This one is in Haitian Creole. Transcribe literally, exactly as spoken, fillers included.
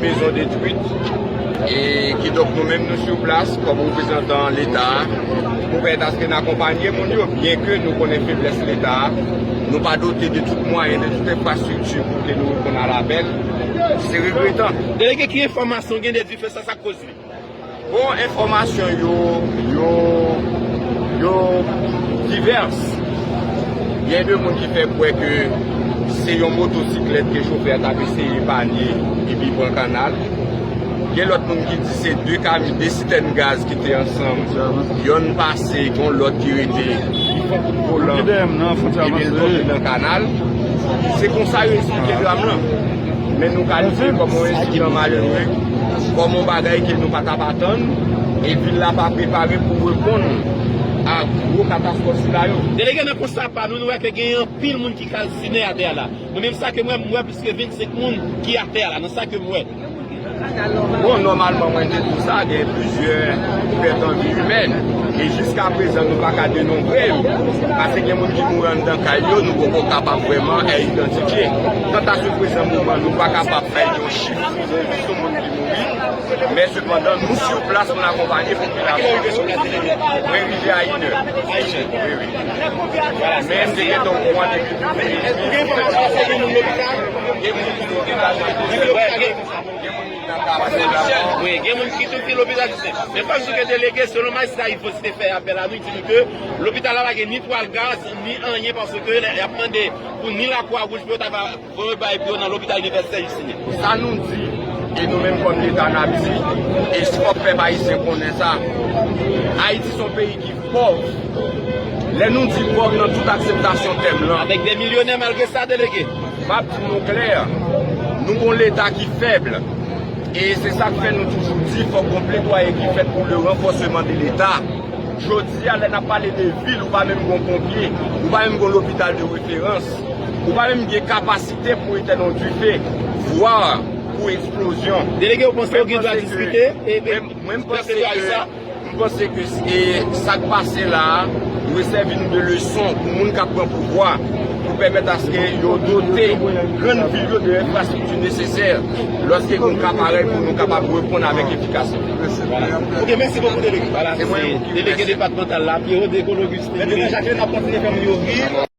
Maison détruite. E kidonk nou menm nou sou plas kòm reprezantan Leta pou pèmèt aske n akonpanye moun yo, byenke nou konnen feblès Leta, nou pa dote de tout mwayen, de tout enfrastrikti pou ke nou reponn a lapèl. Se regretan. Delege, ki enfòmasyon gen de dife sa, sa k koz li? Bon, enfòmasyon yo, yo, yo divès. Gen de moun ki fè kwè ke se yon motosiklèt ke chofè a t ap eseye epanye epi pran kanal. Gen lòt moun ki di se de kami, de sitèn gaz ki te ansanm. Yonn pase, gen lòt ki rete, li fè kout volan, epi l tonbe nan kanal. Se konsa yo esplike dram lan. Men nou kalifye l kòm yon ensidan malere, kòm yon bagay ke nou pa t ap atann, e vil la pa prepare pou reponn a gwo katastwòf sila yo. Delege, nan konsta pa nou, nou wè ke gen anpil moun ki kalsine atè a la. Mwen menm sa ke m wè, m wè plis ke vennsenk moun ki atè a la, nan sa ke m wè. Bon, nòmalman, mwen te di w sa, gen plizyè pèt an vi imèn. E jiska prezan, nou pa ka denonbre yo. Paske gen moun ki mouri anndan kay yo, nou poko kapab vrèman, eh, idantifye. Kanta sou prezan moman, nou pa kapab bay yon chif sou moun ki mouri. Men sepandan, nou sou plas pou n akonpanye popilasyon. Mwen rive a inè. Wi, wi. Men m te gentan okouran depi. Gen moun ki lopital? Gen moun ki lopital. Gen moun ki nan ka. Wi, gen moun ki tou ki lopital. Men fòk di ke delege, selon majistra Yvos te fè apèl a nou, li di nou ke lopital la pa gen ni twal gaz, ni anyen, paske y ap mande pou ni Lakwa Wouj pou yo ta va voye bay pou yo nan lopital inivèsitè Jistinyen. Sa nou di, e nou menm kòm Leta n ap di, e fòk pèp ayisyen konnen sa, Ayiti se yon peyi ki pòv. Lè nou di pòv nan tout akseptasyon tèm lan. Avèk de milyonè malgre sa, delege. M ap di nou klè, nou gon Leta ki fèb. E se sa k fè nou toujou di fòk gon pledwaye ki fèt pou le ranfòseman de Leta. Jodi a, lè n ap pale de vil, ou pa menm gon ponpye, ou pa menm gon lopital de referans, ou pa menm gen kapasite pou etèn yon dife, vwa pou eksplozyon. Delege, ou panse yo gen dwa diskite? Mwen, mwen panse ke M panse ke s- e sa k pase la a dwe sèvi nou de leson pou moun k ap pran pouvwa, pou pèmèt aske yo dote grann vil yo de enfrastrikti nesesè lòske yon ka parèy pou nou kapab reponn avèk efikasite. Ok, mèsi bokou, delege. Se mwen menm ki remèsye. Delege depatmantal la, Pierrot Degon Augustin. Mèt Jacqueline ap kontinye fè moun yo ri.